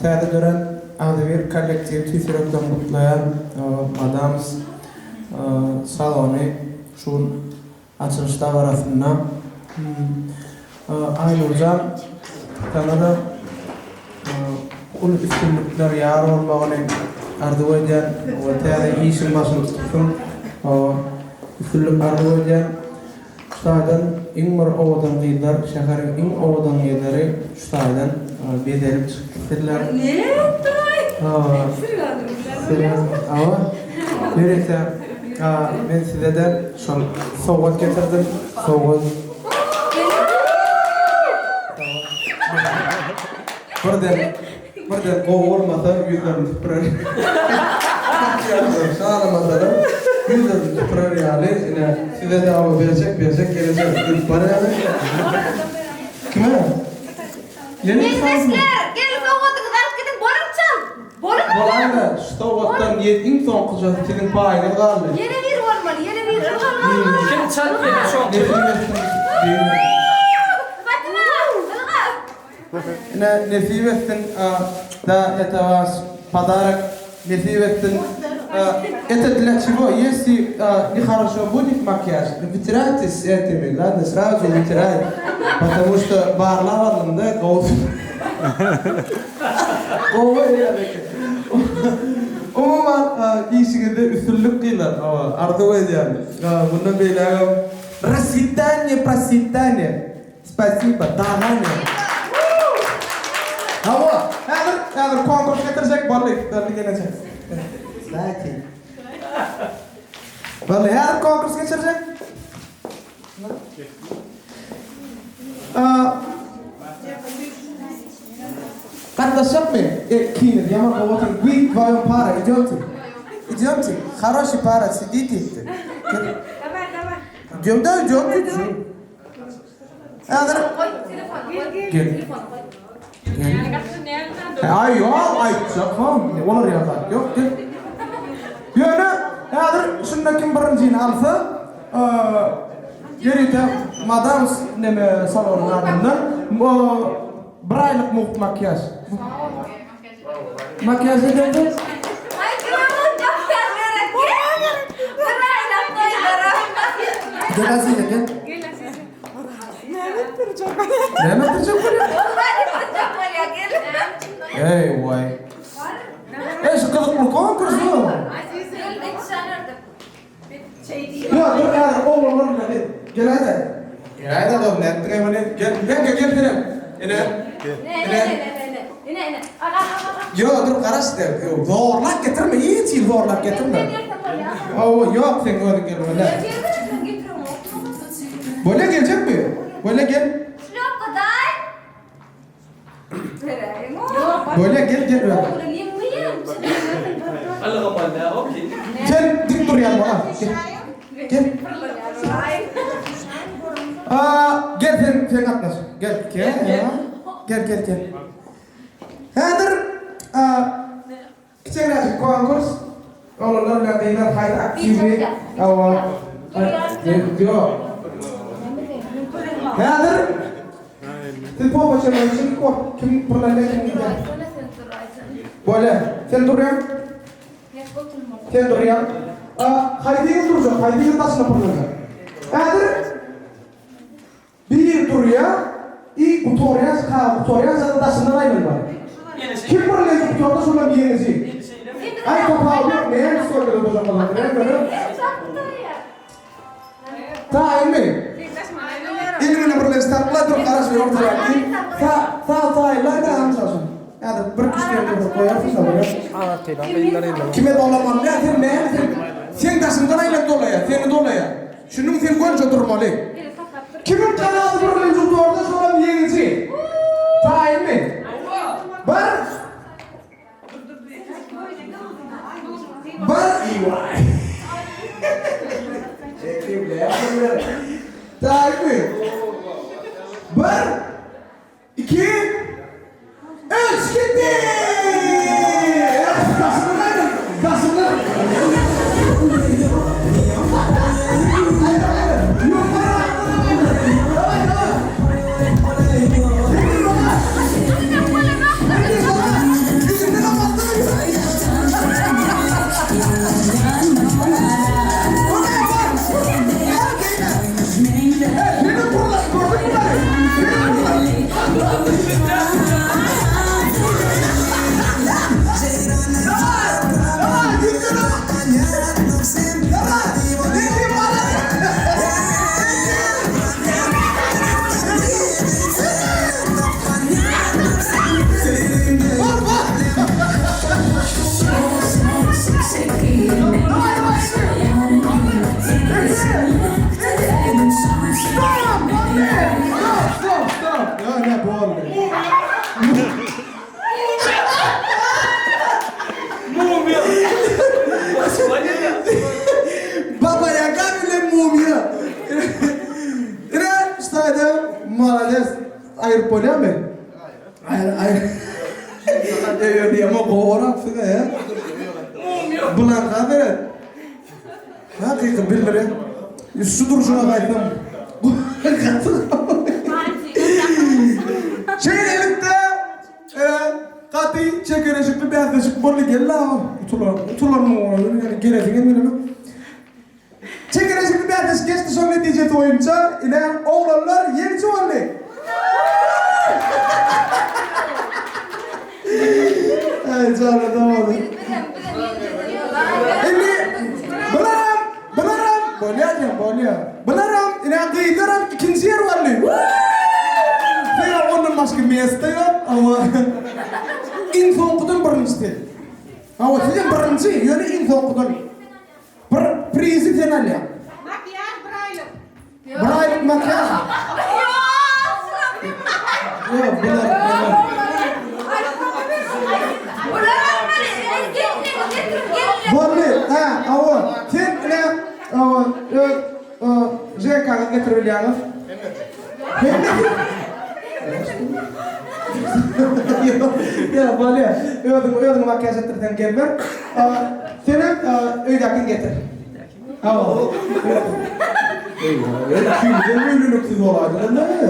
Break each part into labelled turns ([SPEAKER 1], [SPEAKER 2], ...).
[SPEAKER 1] Täze dörän agzybir kollektiwi tüýs ýürekden gutlaýan. Madams salony şu gün açylyş dabarasynda. Aýnurjan saňa-da uly üstünlikler ýar bolmagyny arzuw edýän we täze işiň başyny tutupsyň. Üstünlik arzuw edýän. Şu taýdan iň bir owadan gyzlar, şäheriň iň owadan gyzlary şu taýdan bezelip çykyp gitdiler. Hawa. Ýörite men size-de şol sowgat getirdim. Sowgat. Birden Birden gowy bolmasa ýüzlerini süpürer. Halamasalar ýüzlerini süpürer ýaly ine size-de awa berjek berjek gelejek diýip barýaly. Kime?
[SPEAKER 2] Meňzeşler, geliň sowgadyňyzy alyp gidiň, boluň çalt! Boluň onda!
[SPEAKER 1] Bolaýda, şu sowgatdan iň soňkuja siziň paýyňyz galdy.
[SPEAKER 2] Ýene biri bolmaly, ýene biri. Ylga, ylga, ylga!
[SPEAKER 3] Kim çalt gelse şoňky.
[SPEAKER 1] Nesip etsin.
[SPEAKER 2] Fatyma, ylga!
[SPEAKER 1] Ine nesip etsin da eta waş podarok nesip etsin eta dla çego ýesli ne horoşo budet makiýaž wytiraýtes etimi ladno srazu wytiraý potomu şto barlap aldymda gowusy gowy edýän eken umuman işiňizde üstünlik gyzlar hawa arzuw edýän mundan beýlägem raswidaniýe proswidaniýe. Spasiba, dagane. Hawa, häzir, häzir konkurs getirjek boldy, boldy gelejek. Kstati. Boldy, häzir konkurs geçirjek. Gatnaşjakmy? E, kiniz, ýaman gowy otyr. Wi, dwoýom para, idýomte. Idýomte, haroşiý para, sidite.
[SPEAKER 4] Daway, daway.
[SPEAKER 1] Idýom da, idýomte. Häzir Gel. Aý ýok, aýtjak ha. Olar ýaly zat ýok, gel. Ýöne häzir şunda kim birinjini alsa, ýörite Madams neme salonyň adyndan bir aýlyk mugt makiýaž. Makiýaž edende. Gel Azize gel.
[SPEAKER 4] Näme etdirjek bolýar?
[SPEAKER 1] Näme etdirjek bolýar? Eý waý. Eý şu gyzykly konkurs bu. Ýok dur häzir oglanlar bilen gel. Geläýdä. Geläýdä dogry nätdiňaý muny. Gel Lenka gel senem. Ine.
[SPEAKER 2] Ine ine ine ine. Al al al al.
[SPEAKER 1] Ýok dur garaş de. Zorlap getirme hiç hili zorlap getirme. Hawa ýok seň özüň gelmeli. Bolýa geljekmi? Bolýa gel.
[SPEAKER 2] Şlýopka daý.
[SPEAKER 1] Bolýa gel gel öýe. Sen dik durýan bol Gel. Aa, gel sen sen gatnaş. Gel. Gel. Gel gel gel. Häzir Kiçeňräjik konkurs. Oglanlar bilen gyzlar haýsy aktiwny hawa ýok. Häzir siz popa çemen üçin kim pyrlanýar kim gidýär. Bolýar. Sen durýaň. Sen durýaň. Haýsy gyz durjak, haýsy gyz daşyna pyrlanjak. Häzir Biri durýa i gutarýança kagyz gutarýança-da daşyndan aýlanmaly. Kim birlenji gutarsa şolam ýeňiji. Aý tapawudy ýok näme stoýkada durjak bolsaň näme ýöne. Taýynmy? Eliňi birlenji sakla dur garaş ortarak diý. Sa sag taýynlaý-da aňşa şun. Häzir bir üç diýende durup goýarsyň-da bolýar. Kime dolamaly däl sen näme sen seň daşyňdan aýlanyp dolaýar seni dolaýar. Şunuň sen gönje durmaly. Kimiň kanaly birinji gutarsa şolam ýeňiji. Taýynmy? Bir. Bir. Taýynmy? Bir. Iki, üç, gitdi! Daşyndan aýlan, daşyndan. Aýlan, aýlan. Ýokary aýlan. Daway, daway. bolýarmy? Aýry aýry. Eýe diýeme gowarapsyň e. Bulanka seret. Hakyky bildirýän. Şu durşuna gaýtsam. Şeýlelikde, gaty çekeleşikli bäsleşik boldy. Gel aga, utulan, utulan ýöne gelesiňem gelenok. Çekeleşikli bäsleşik geçdi, şoň netijesi boýunça ine oglanlar ýeňiji boldy. Aý jana dogry. Indi bularam, bularam bolýar diýen bolýar. Bularam ine gyzlaram ikinji ýer boldy. Sebäbi ondan başga mesta ýok. Hawa. Iň soňkudan birinjisi. Hawa sizem birinji, ýöne iň soňkudan. Bir prizi sen alýaň.
[SPEAKER 4] Makiýaž bir aýlyk.
[SPEAKER 1] Bir aýlyk makiýaž. Ýok, bular, bular. Boldy, hä, hawa. Sen ine, hawa, öz ŽK-ňyzy getirip bilýäňiz. Hemmesi. Ýok, ýok, bolýar. Özüň, özüňi makiýaž etdirseň gelber. Senem öýdäkini getir. Hawa. Kimden öýlenip siz bolaýdyňyz näme?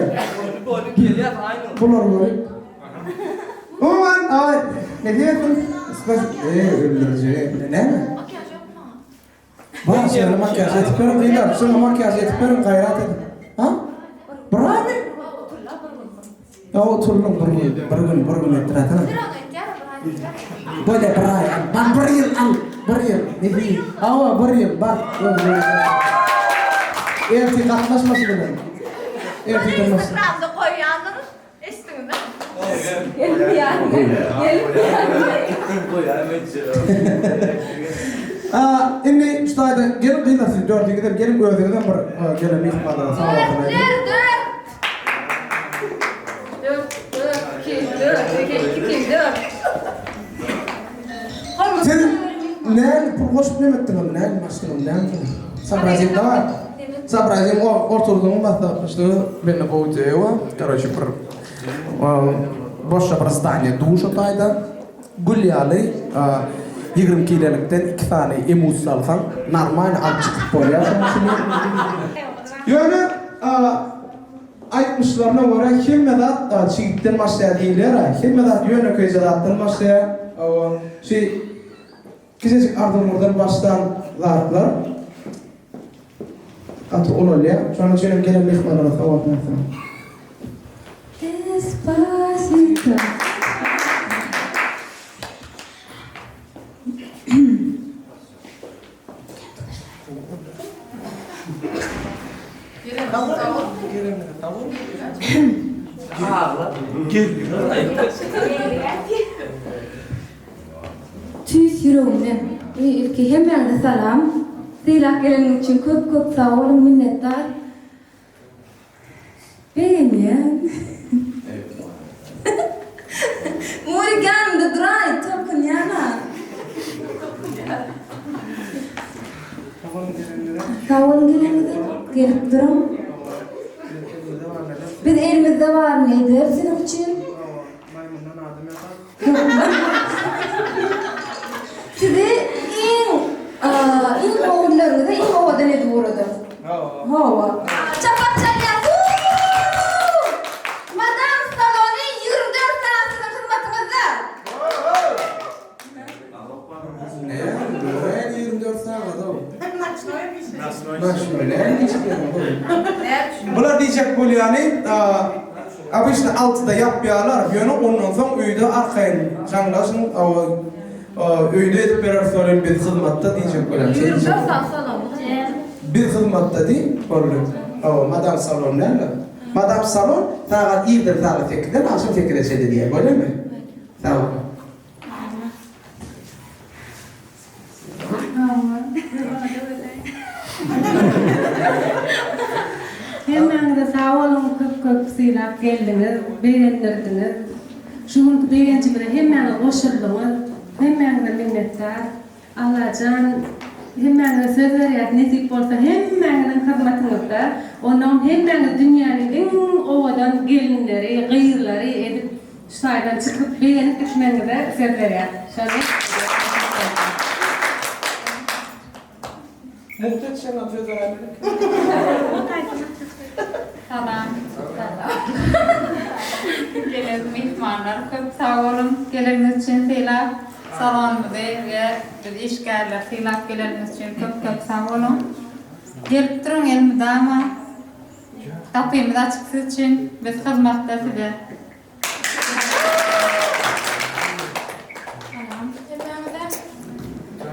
[SPEAKER 3] Boldy gelýär aýny.
[SPEAKER 1] Bular görüp. Umuman, aý, ne diýerdim? Eý, öldürjek. Näme?
[SPEAKER 2] Makyaj ýokmy?
[SPEAKER 1] Bar, şeýle makiýaž etip beriň gyzlar. Şuňa makiýaž etip beriň, gaýrat ediň. Ha? Bir aýmy? Ýa oturyň bir gün, bir gün, bir gün etdiräsene.
[SPEAKER 2] Bir aý etýär, bir aý etýär.
[SPEAKER 1] Bolýa bir aý al. Bar bir ýyl al. Bir ýyl. Nefi. Hawa bir ýyl bar. Ertir gatnaşma şu bilen. Ertir gatnaşma.
[SPEAKER 2] Instagramda goýýandyrys. Eşitdiňizmi? Gelip ýaly. Gelip
[SPEAKER 1] Aa, indi şu taýda gelin gyzlar siz dördüňizem gelin özüňizem bir gelen myhmanlara sag bolsun aýdyň.
[SPEAKER 2] Dört, dört. Dört, dört, iki, dört, iki, iki, dört.
[SPEAKER 1] Siz näme pul goşup näme etdiňiz? Näme başladyňyz? Näme? Soobrazim bar. Soobrazim oturdyň maslahatlaşdyňyz. Mende gowy ideýa bar. Karoçe bir boşja bir zdaniýe dur şo taýda. Gül ýaly 20 kilelikden iki sany emus alsaň, normalny alyp çykyp bolýar şonuň üçin. Ýöne Aýtmyşlaryna görä hemme zat çigitden başlaýar diýilýär-ä. Hemme zat ýönekeýje zatdan başlaýar. Hawa, şi kiçijik arzuwlardan başlan zatlar gaty ulalýar. Şonuň üçin hem gelen myhmanlara sag bolsun aýtsaň.
[SPEAKER 2] Despacito. Tüýs ýüregimden ilki hemmäňize salam. Sylap geleniňiz üçin köp köp sag boluň minnetdar. Begenýän. Murik ýanymda duraý, tolkunýan-a. Sag boluň geleniňize, gelip duruň. Biz elimizde baryny ederis siziň üçin. Sizi iň iň gowy günleriňizde iň owadan edip ugradarys. Hawa. Çapak çalýas. Wuu! Madam salony 24 sagat siziň hyzmatyňyzda.
[SPEAKER 1] Näme 24 sagat-ow? Naçnoý näme diýjek Bular diýjek bolýany, obyçny altyda ýapýarlar, ýöne ondan soň öýde arkaýyn jaňlaşyň, öýde edip bereris welin biz hyzmatda diýjek bolýan.
[SPEAKER 2] 24 sagat salonda.
[SPEAKER 1] Biz hyzmatda diý, boldy. Hawa, madam salon näme? Madam salon sagat irden sagat sekizden agşam sekize çenli diýýär, bolýamy? Sag bol.
[SPEAKER 5] Hemmäňize sag boluň köp köp sylap geldiňiz begendirdiňiz şu günki begenjimize hemmäňiz goşuldyňyz hemmäňize minnetdar Allajan. Hemmäňize söz berýäs, nesip bolsa hemmäňiziň hyzmatyňyzda, onnoň hemmäňizi dünýäniň iň owadan gelinleri, gyzlary edip şu taýdan çykyp begenip gitmegiňize söz berýäs. Şony
[SPEAKER 1] Mugt etjeňem söz beräýmeli.
[SPEAKER 6] Salam. Gelen myhmanlar köp sag boluň geleniňiz üçin sylap salonymyzy we biz işgärleri sylap geleniňiz üçin köp köp sag boluň. Gelip duruň elmydama. Gapymyz açyk siz üçin. Biz hyzmatda size.
[SPEAKER 7] Salam hemmäňize.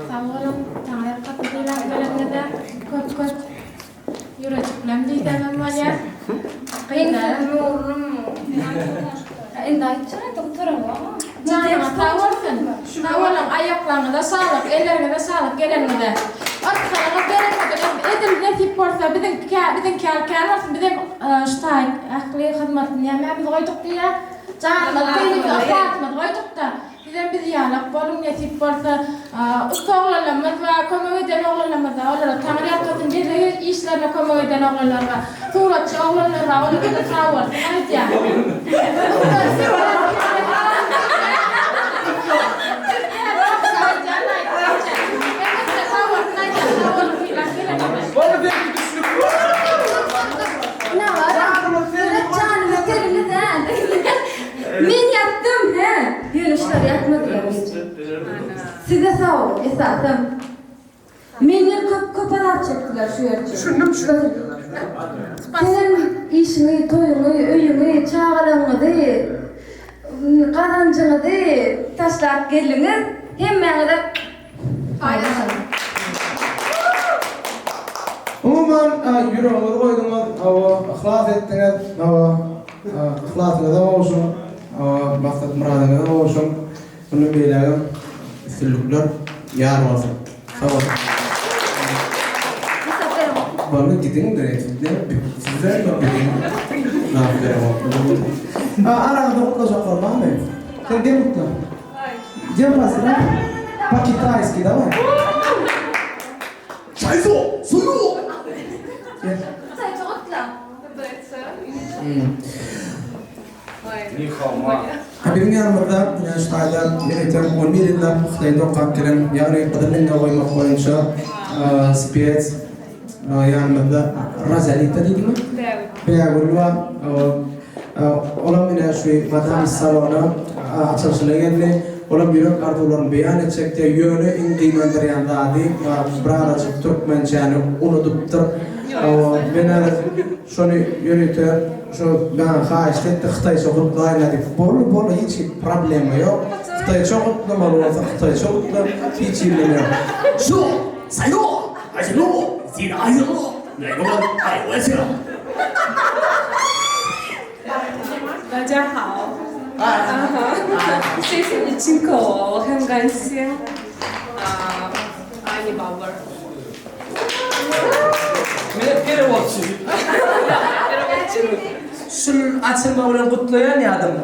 [SPEAKER 7] Sag boluň, taňry kapy sylap geleniňize. Köp köp ýürejiklem diýsemem bolýar.
[SPEAKER 2] Gyzlar. Indi aýtjak gutaramok.
[SPEAKER 7] Janyňyz sag bolsun. Sag boluň, aýaklaryňyza saglyk, elleriňize saglyk geleniňize. Yrsgalyňyz berekediňiz edil nesip bolsa biziňki biziňki ýaly kän bolsun bizem şu taýy ähli hyzmatyny nämämizi goýduk diýýär. Janymyz, tenimiz, yhlasymyzy goýduk-da. Sizem biz ýalak boluň nesip bolsa. Ussa oglanlarymyz bar, kömek eden oglanlarymyz bar. Olara Taňry ýalkasyn. Bezeg işlerine kömek eden oglanlar bar. Suratçy oglanlar bar. Olara-da sag bolsun aýdýan.
[SPEAKER 2] Men ýatdym, hä? Ýöne şular ýatmadylar gije. Size sag boluň, esasam. Menden köp köp azap çekdiler şu ýer üçin.
[SPEAKER 1] Düşündim, düşündim.
[SPEAKER 2] Senem işiňi, toýuňy, öýüňi, çagalaryňyzy, gazanjyňyzy taşlap geldiňiz. Hemmäňize paýlaşalyň.
[SPEAKER 1] Umuman, ýüregiňizi goýduňyz, hawa, yhlas etdiňiz, hawa, yhlasyňyza gowşuň, hawa, maksat-myradyňyza gowşuň. Mundan beýlägem üstünlikler ýar bolsun. Sag boluň. Boldy gidiň-de, sizden gidiň. Zat beremok. Araňyzda gutlajaklar barmy? Sen gel gutla. Gel pasla. Po kitajski dawaj. Çaýzo, suýu.
[SPEAKER 2] Hytaýça gutla.
[SPEAKER 1] Biziň ýanymyzda ine şu taýda men eýsem 11 ýyllap Hytaýda okap gelen, ýagny gyzyl iňňe goýmak boýunça spes ýanymyzda Rozalita diýdiňmi? Bägül bar. Olam ine şu Madame salona açylyşyna geldi. Olam ýürek arzuwlaryny beýan etjekdi. Ýöne iň gynandyrýan zady birazajyk türkmençäni unudypdyr. Men häzir şony ýörite şo maňa haýyşt etdi hytaýça gutlaýyn-a diýip. Boldy, boldy hiç hili problema ýok. Hytaýça gutlamaly bolsa hytaýça gutla, hiç hili neme ýok.
[SPEAKER 8] Şu, saýo, aýlo, zin aýlo,
[SPEAKER 4] 大家好，谢谢你亲口我，我很感谢。啊，爱你宝贝儿。
[SPEAKER 3] Şul açylma bilen gutlaýan ýadym.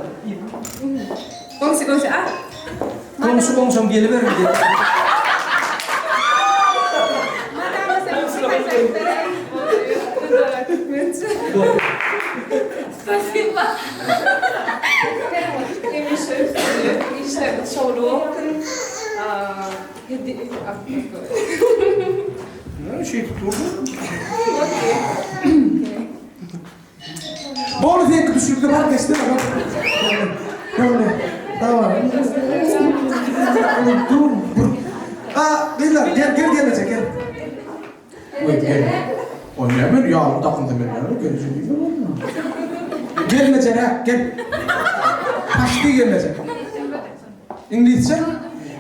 [SPEAKER 4] Goňşy goňşy a.
[SPEAKER 3] Goňşy goňşam geliberin diýip.
[SPEAKER 1] Näme şeýdip durdyň? Boldy seňki düşürdi bar geçdi bak. Boldy. Daway. Dur dur. A gyzlar gel gel gelmejek gel. Oý gel. O näme ýalym dakyndy men näme gelmejek diýme bolma. Gelmejek ha gel. Paşti gelmejek. Iňlisçe?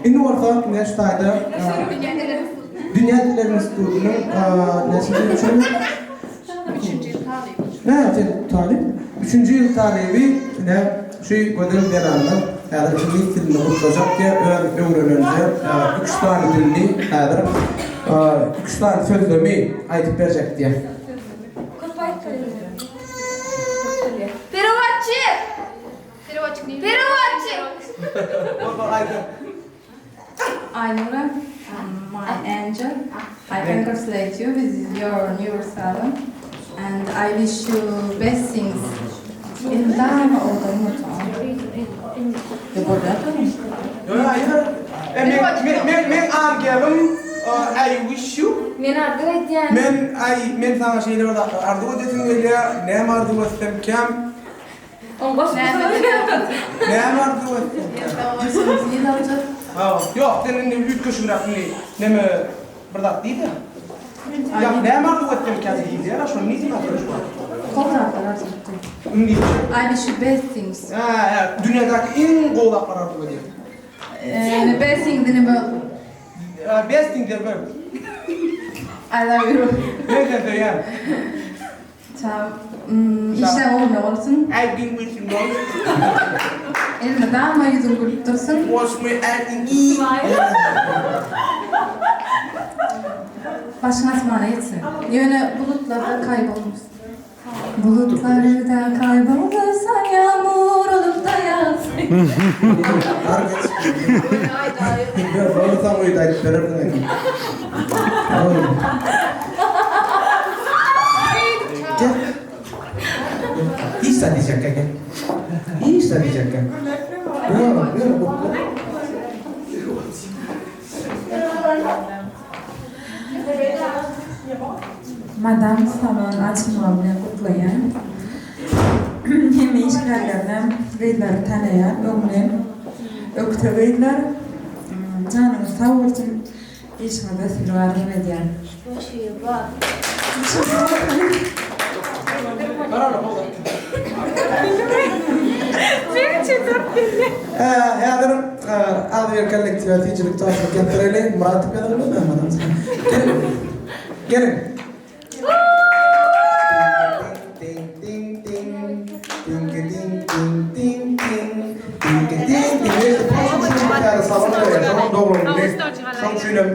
[SPEAKER 1] Indi bolsa ine şu taýda Dünýä dilleri institutynyň näçinji ýyl üçin?
[SPEAKER 4] Üçünji ýyl talyby.
[SPEAKER 1] Hä, sen talyp. Üçünji ýyl talyby ine şu gözel zenanlar häzir iňlis dilini gutlajak diýýär, öz öwrenenje üç sany dilini häzir üç sany sözlemi aýdyp berjek diýýär.
[SPEAKER 2] Köp aýtmaly. Perewadçy! Perewadçy!
[SPEAKER 1] Bol bol aýdym.
[SPEAKER 6] Aýnura. my angel. I congratulate you with your new salon and I wish you best things. Elmydama owadan bolsun.
[SPEAKER 1] Men men angelym I wish you.
[SPEAKER 2] Men arzuw edýän.
[SPEAKER 1] Men aý men saňa şeýle bir zatlar arzuw edesim gelýär. Näme arzuw etsem käm?
[SPEAKER 2] Oň goşgusy
[SPEAKER 1] Näme arzuw etsem käm? Hawa. Ýok, sen indi üýtgeşigräk indi neme bir zat diý-de. Ýa näme arzuw etsem käm diýilýär-ä, şony diýdim asyl şu wagt.
[SPEAKER 6] Gowy zatlar arzuw etdim.
[SPEAKER 1] Indi
[SPEAKER 6] I wish you best things.
[SPEAKER 1] Hä, hä, dünýädäki iň gowy zatlary arzuw edýän.
[SPEAKER 6] The best things in the world.
[SPEAKER 1] Best thing in the world.
[SPEAKER 6] I love you.
[SPEAKER 1] Men seni söýýän.
[SPEAKER 6] Tamam. Işleň ugruna bolsun.
[SPEAKER 1] Ädiň bilsin bolsun.
[SPEAKER 6] Elmydama ýüzüň gülüp dursun.
[SPEAKER 1] Goşmy ädiň i.
[SPEAKER 6] Başyň asmana ýetsin. Ýöne bulutlarda kaýbolmasyn. Bulutlarda kaýbolsa ýagmur olup da ýagsyn.
[SPEAKER 1] Ony soň öýde aýdyp berersiň. Gel. Hiç zat diýjekkä gel. Hiç zat diýjekkä. Ýok, ýok.
[SPEAKER 9] Madam salon açylmagy bilen gutlaýan. Hemme işgärlerinem gyzlary tanaýan öňden ökde gyzlar. Janyňyz sag bolsun işiňizde üstünlik arzuw edýän.
[SPEAKER 1] Häzir agzybir kollektiwe süýjülik tabşyryp getireli. Myrat ýazylymy Mehmet Geliň. Geliň. Şoň üçinem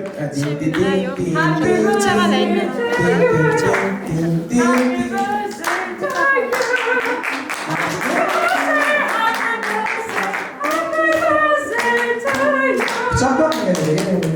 [SPEAKER 1] Bıçak ýokmy gelende?